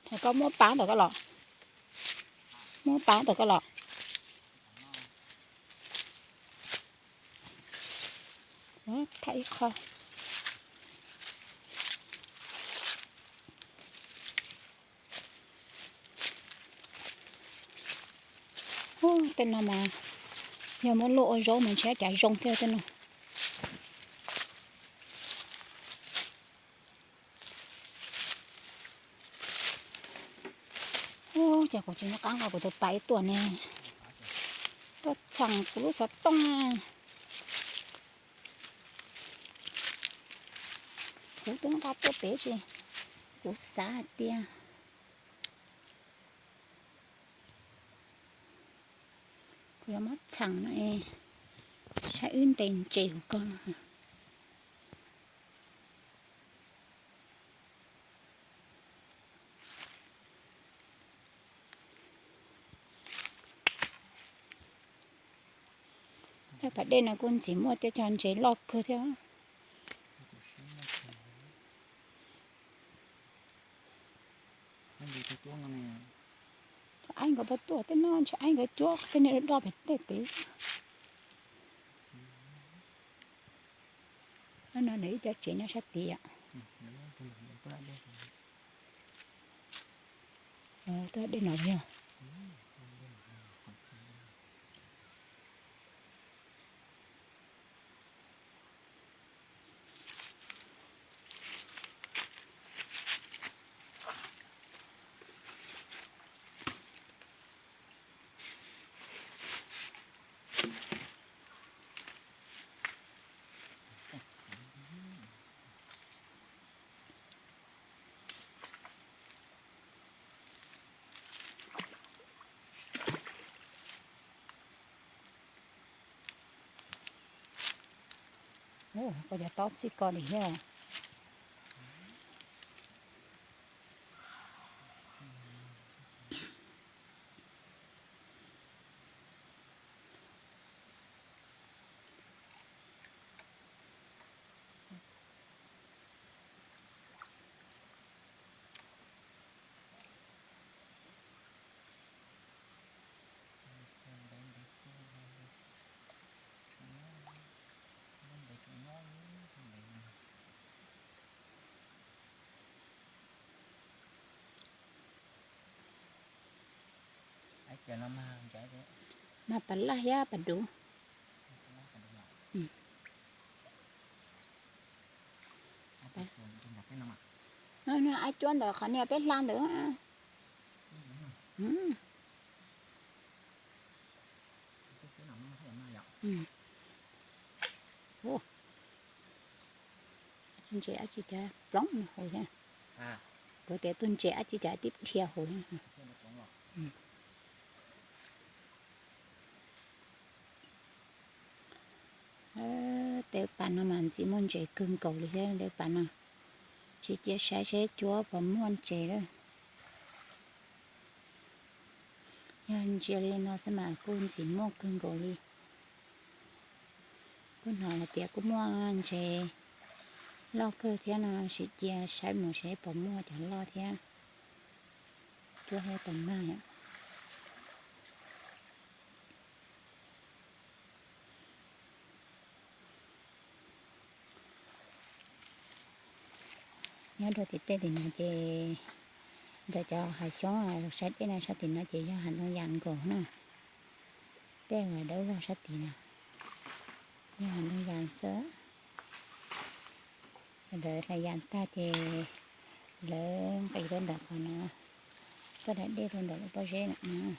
Koj muab pab ntawm koj los, muab pab ntawm koj los. Thaj ib qho. Ub, tej no mas yog muab luaj ua zaub mas ntshe cas zoo thiab tej no. Ub, cas kuv tsis nco qab nqa kuv tus pais tuaj ne, tuaj txheem kuv lub xov tooj na. Kuv twb nqa tuaj pem tsis, kuv xav hais tias kuv yuav muab txheem no es saib wb ntes ntses hauv ko no. Lawv pas dej no kuj ntxim muaj tej cov ntses loj kawg thiab. Aib nkawd puas tuaj tej no, ntshe aib nkawd cuab tej niag doj pem tej pem. No ntawm ib co tsev nyob sab tid. Tuaj dej no yog. Koj cov tob txij ko li thiab. Mas pas laj thiab pas duv. Aib cuab ntawm qhov niag peb hla ntawd. Tus ntses dab tsi cas ploov hauv thiab. Kuv tias tus ntses dab tsi cas tib dhia hauv thiab. Tej pas no mas ntxim muaj ntses kawg nkaus li thiab tej pas no. Tsis cia saib seb cuab puas muaj ntses lawm. Yog ntsia li no xwb mas kuj ntxim muaj kawg nkaus li. Kuj hnov hais tias kuj muaj ntses loj kawg thiab no, sim cia saib mus seb puas muaj cov loj thiab. Cuab thiab tau mag yom. Nyob rau tim tej tim no ces ntawm cov hav xyoob sab dej no sab tim no ces yog hav ntoo yas nkaus na. Tej uas dawb vog sab tid na yog hav ntoo yas xwb. Lawv hlais yas tag ces lawv nqis rau ntawm qhov no, tuaj da dej rau ntawm lub pob zeb na.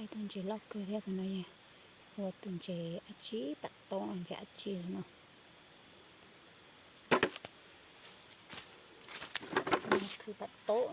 Ib tug ntses loj kawg thiab tus no, ua tus ntses dab tsi, pam taub ntses dab tsi no. Khwv pam taub.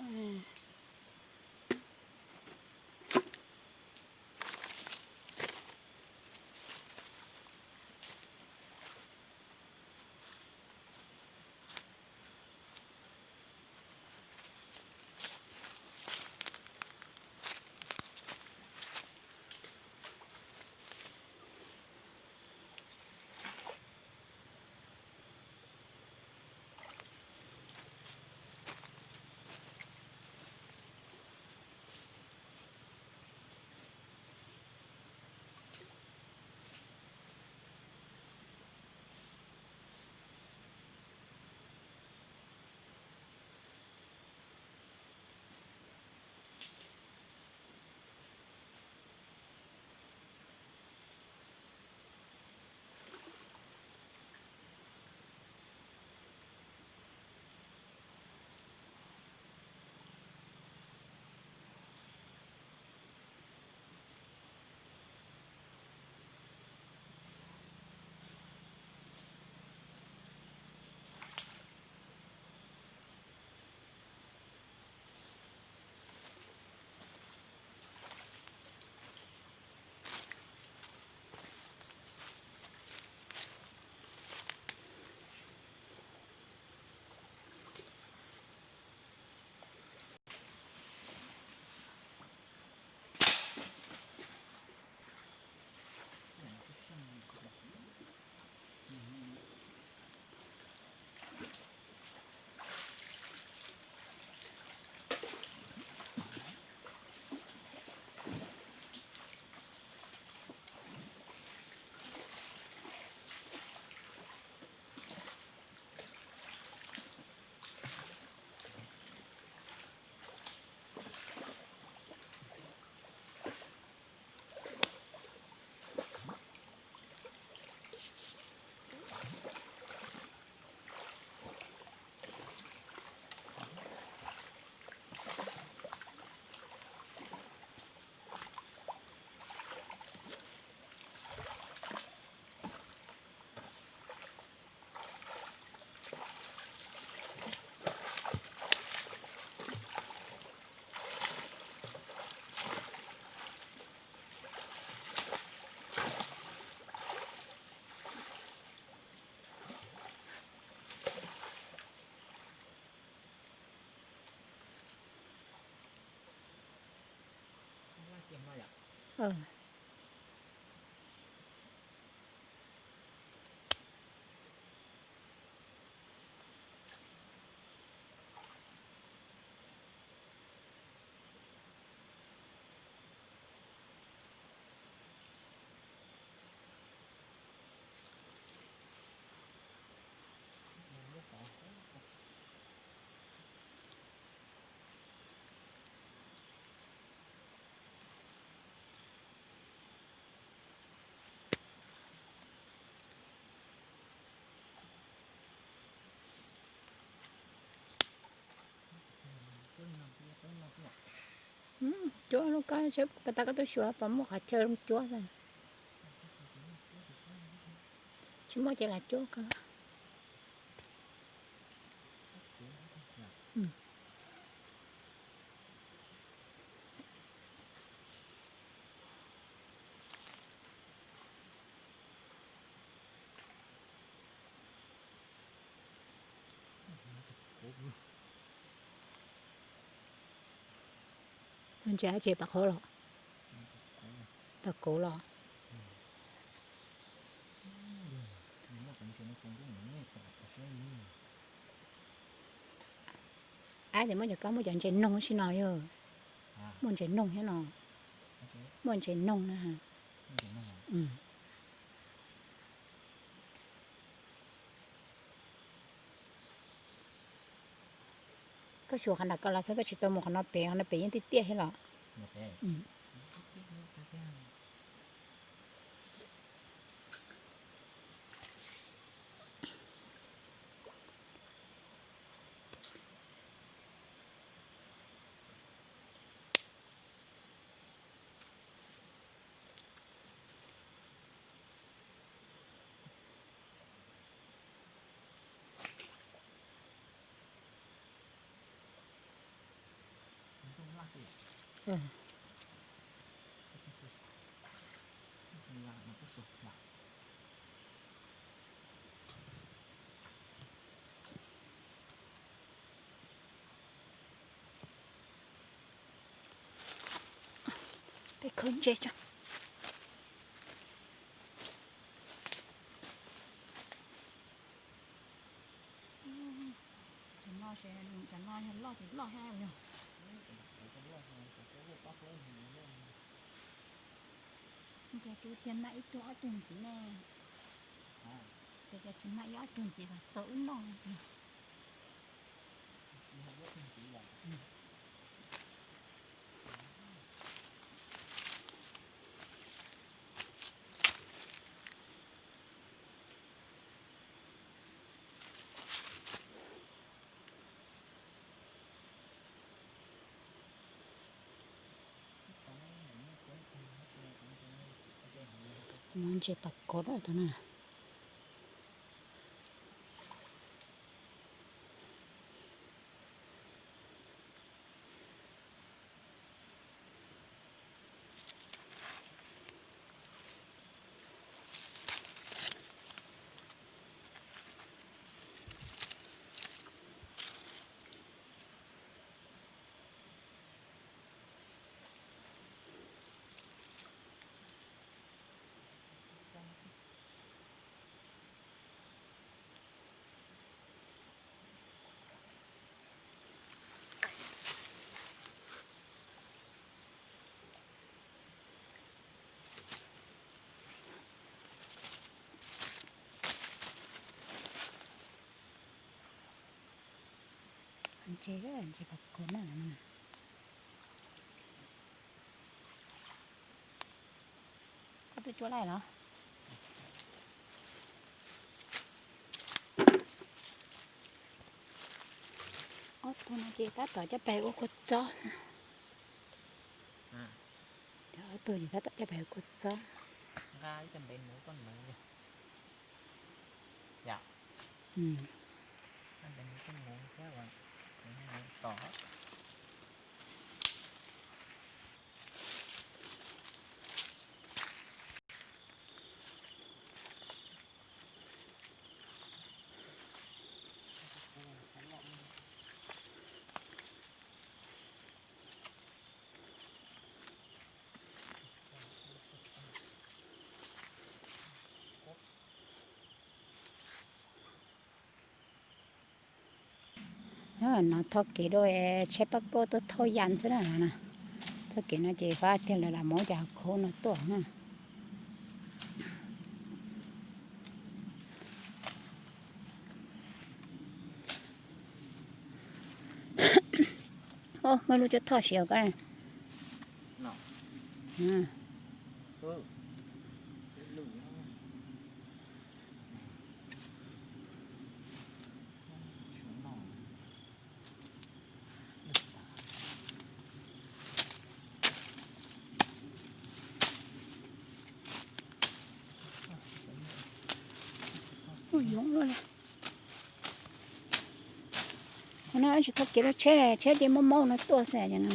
Cuab lub kab, koj tas koj tuaj xyuas puas muaj qhov chaw zoo cuab xwb. Tsis muaj ces lam cuab kawg. Ntses ces pam qhuav los, pam kauv los. Ab, ces muab cov kab, muab cov ntses noog sim no yog, muaj ntses noog thiab no, muaj ntses noog na. Koj xyuas qhov nram ko los xwb, koj tsis tau mus qhov no pem, qhov no pem yeej tiaj tiaj thiab los. Mus pem. Mm. Tiaj tiaj tiaj tiaj. Peb khaub ntses tso. Cov no, cov no yog loj ces loj thiab yog. Ces kuv thiaj noj ib tug ob tug ntxiv ne. Ces tsis noj ib ob tug ntxiv los txaus wb noj. Muab ntses pas kov dawm tau na. Ntses, ntses pas kov na. Koj twb cuab laij los? Ob tug no ces tab tom coj pais ua kua txob xwb. Cov ob tug ces tab tom coj pais ua kua txob. No thauj kev rau tsheb pab koj tuaj thauj yas xwb na. Txoj kev no ces pab tiag lawv lam muab cov hav khaub no tuaj na. Muaj lub cuab thoj siav koj. Ua yoov luaj li. Qhov no tsis tau kev rau tsheb, tsheb dej muaj maub no tuaj xwb no.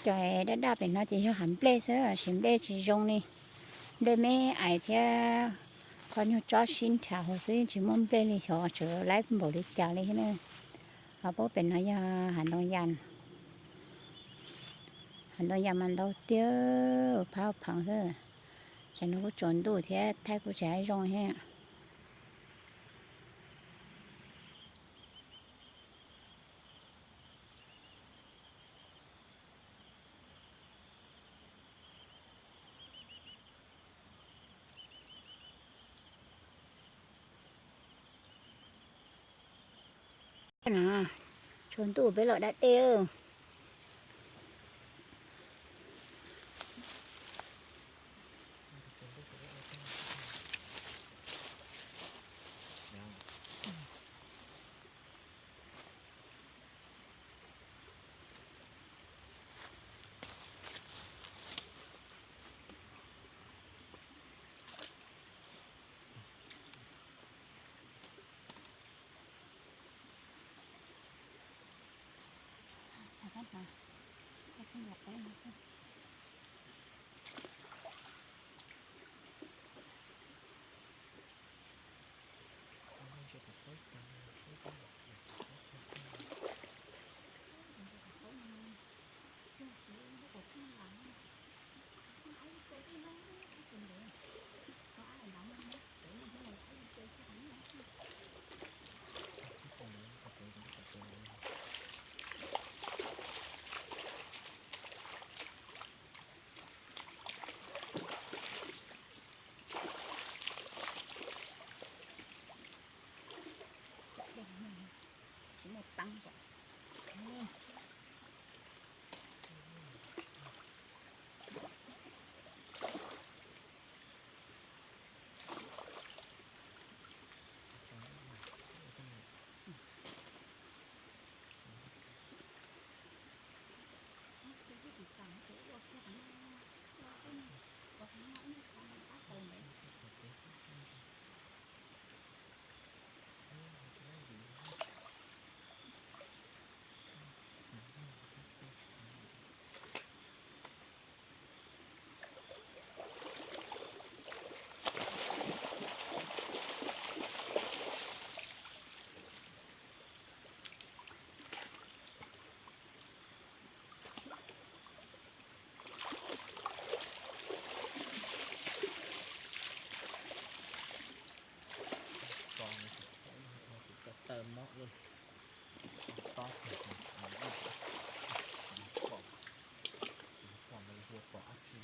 Cov daj daj pem no ces yog hav nplej xwb, tab sis nplej tsis zoo li. Nplej me ais thiab qhov nyuag tsob sib nrhav hauv xwb, yeej tsis muaj nplej li, xyov tseem laib npaum li cas li thiab na. Ho pem no yog hav ntoo yas, hav ntoo yas mas ntau tiag, phab pheev xwb. Tsam no kuj tsaus ntuj thiab thaij kuj tsis zoo thiab. Tsaus ntuj peb los da dej. Tsis muaj teeb kom. Tso, tso taw mob li. Tob, tob, pom, pom hu pom dab tsi.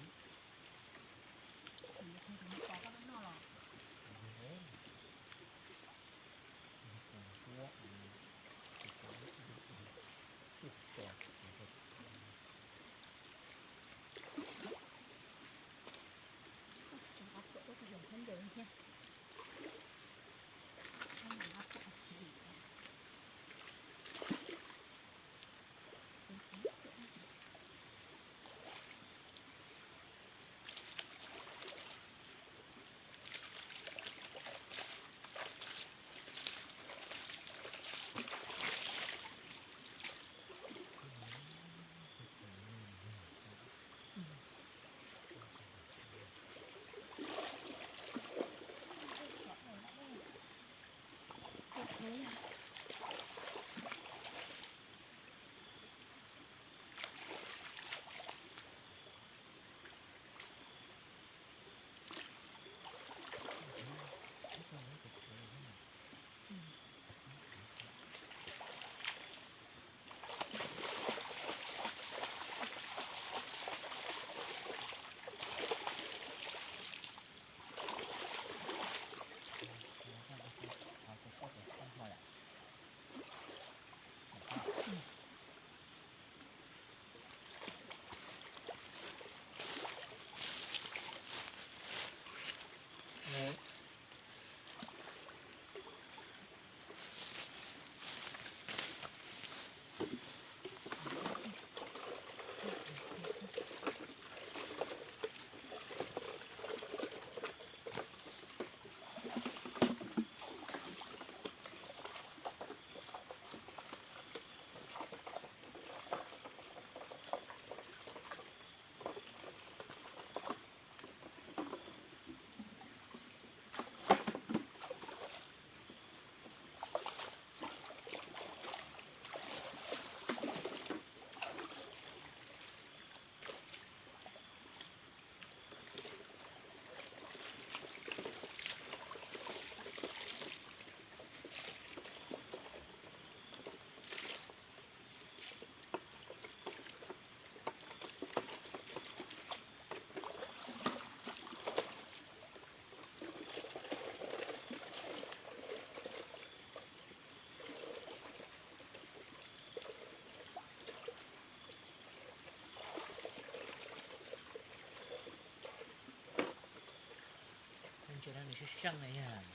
Ntsia no nws seej seej na yog,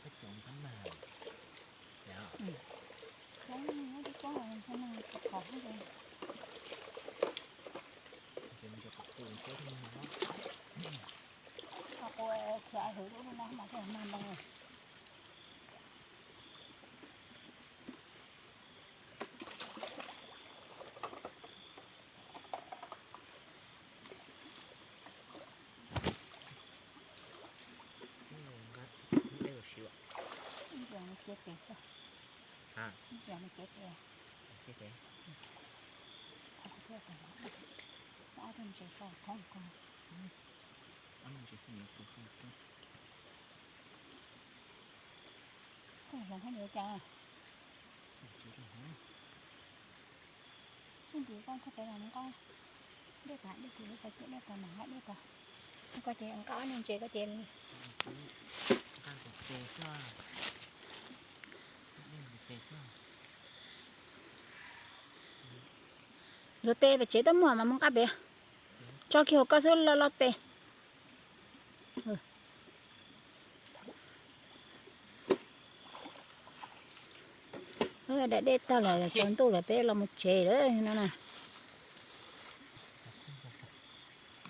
koj cov ntxhab mag. Ntsia ntsia kuv tus xwb no. Qhov kuv tsis hais hwv lub no mas thiaj mag ntoo. Tsis yog nws cev tes. Ob tug ntses sau thoob ko. Koj hloov koj yuav cas? Sib nrhiav koj txog pem los mus nqa dej tas, dej tas, dej tas, dej tas, mam nqa dej tas. Koj ces nqa ob niag ntses koj ces. Ntxuav tes pem tsev twb muaj mas mus nqa pem. Tso kiag hauv koj xwb lo lo tes. Da dej tag lawm, tsaus ntuj lawm peb los mus tsev lawm no na.